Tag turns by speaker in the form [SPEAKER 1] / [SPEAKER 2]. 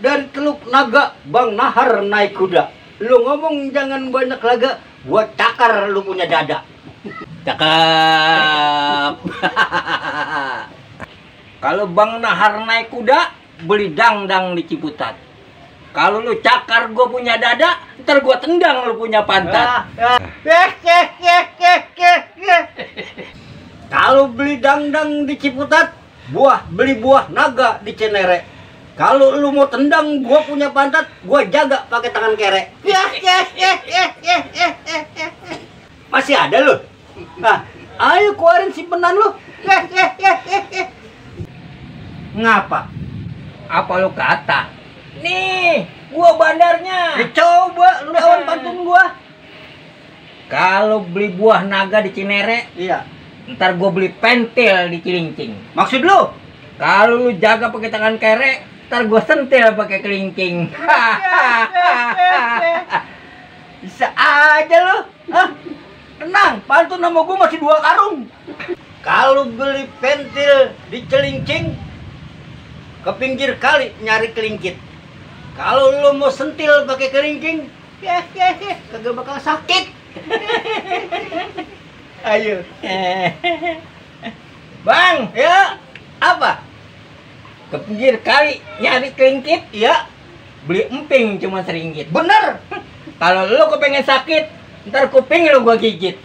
[SPEAKER 1] dari Teluk Naga, Bang Nahar naik kuda. Lu ngomong jangan banyak laga, gua cakar lu punya dada.
[SPEAKER 2] Cakep. Kalau Bang Nahar naik kuda, beli dangdang di Ciputat. Kalau lu cakar gue punya dada, ntar gue tendang lu punya pantat.
[SPEAKER 1] Kalau beli dangdang di Ciputat, beli buah naga di Cinere. Kalau lu mau tendang gua punya pantat, gua jaga pakai tangan kere. Masih ada lu? Nah, ayo keluarin simpenan lu. Ngapa?
[SPEAKER 2] Apa lu kata? Nih, gua bandarnya.
[SPEAKER 1] Coba lu lawan pantun gua.
[SPEAKER 2] Kalau beli buah naga di Cinere,
[SPEAKER 1] Iya.
[SPEAKER 2] ntar gua beli pentil di Cilincing.
[SPEAKER 1] Maksud lu?
[SPEAKER 2] Kalau lu jaga pakai tangan kere, ntar gua sentil pakai kelingking.
[SPEAKER 1] Bisa aja lu. Hah? Tenang, pantun sama gua masih 2 karung. Kalau beli pentil di Cilincing, ke pinggir kali nyari kelingkit. Kalau lu mau sentil pakai kelingking, kagak bakal sakit. Ayo.
[SPEAKER 2] Bang,
[SPEAKER 1] Ya, apa?
[SPEAKER 2] ke pinggir kali nyari kelingkit,
[SPEAKER 1] Ya,
[SPEAKER 2] beli emping cuma RM1.
[SPEAKER 1] bener.
[SPEAKER 2] Kalau lu kepengen sakit, ntar kuping lu gua gigit.